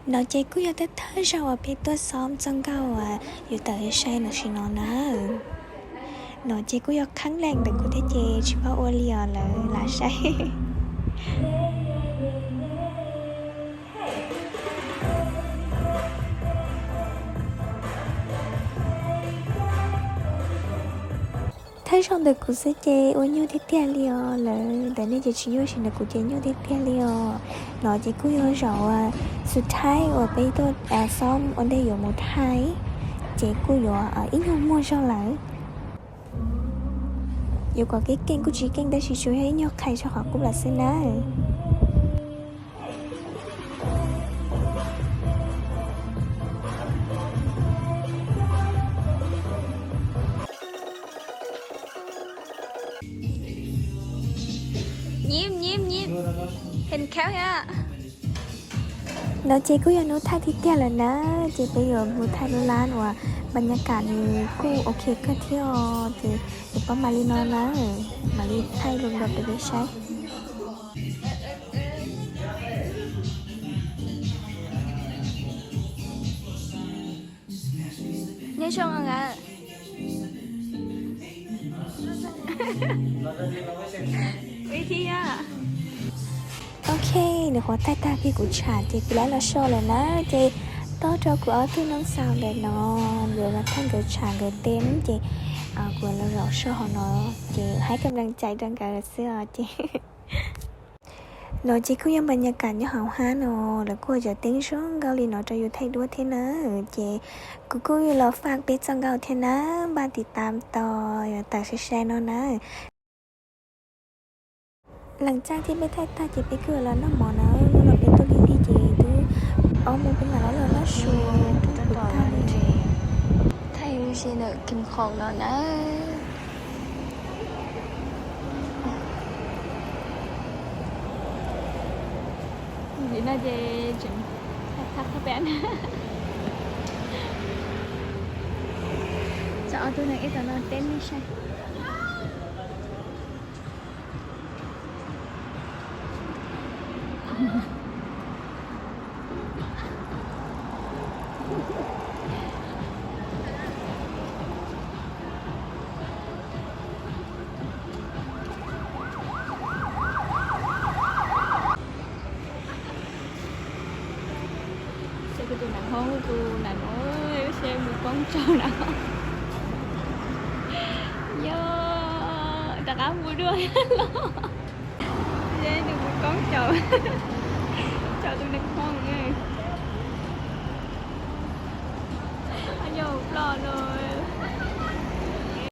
No ces kuj yog thawj thawj zaug uas peb tuaj xoob txoj nkauj uas yus tawm sai tam sim no na. No ces kuj yog kheeb leej ntawm kuv thiab ces tsis paub ua li os, lawv lam saib. Thawj zaug ntawm kuv xwb ces ua nyuaj tiag tiag li os, lawv ntawm nej ces tsis nyuaj, tab sis ntawm kuv ces nyuaj tiag tiag li os. No ces kuj yog zaum uas xub thawj uas peb tuaj xoob ua ntej yuav mus Thaib, ces kuj yuav ib nyuag muaj zog lawm. Yuav kom keej keej kuj tsis keej tab sis tsuas yog ib nyuag qhia rau qhov qub lawm xwb nawb. Nyib nyib nyib, hes khaub thiab. No ces kuj yog hnub thawj tiag tiag lawm na, ces peb yuav mus thaij lub lab uas npas nyas kam nws kuj ok kawg thiab os, ces yuav pab mam li no na, mam li thaij lub nrog peb peb saib. Nyob zoo os. Ok, nws qhuav thaij tag kiag kuv tsham ces kuv lab los so lawm na, ces tob rau kuv ob tug nooj xaus ntawm no, nkawd los thaij nkawd tsham nkawd teb ces kuv los zaum so hauv no, ces hais kam lees cais rau nkawd xwb os ces. No ces kuj yog npas nyas kam nyob hauv hab no, lawv kuj ua cov teeb zoo nkauj li no rau yus thaij duab thiab na, ces kuv kuj los faj peb txoj nkauj thiab na, npaj tiv tam tos yuav tawm sai sai no na. Lees txaj thiab peb thaij tag ces peb kuj los noj mov na, hnub no peb tuaj lig lig ces twb ob moos peb mam li los noj su rau tag li. Thaij ua si ntawm Kim Khong no na. Nim no ces tseem thaj thaj peb na. Tso ob tug neeg ib tog no teb nej saib. Seb kuv tus nam hoob, kuv tus nam hoob, seb mus koob tsaug na. Yog rov qab mus dua los, seb nws mus koob tsaug, tsaug tus nam hoob. Yog ploj no.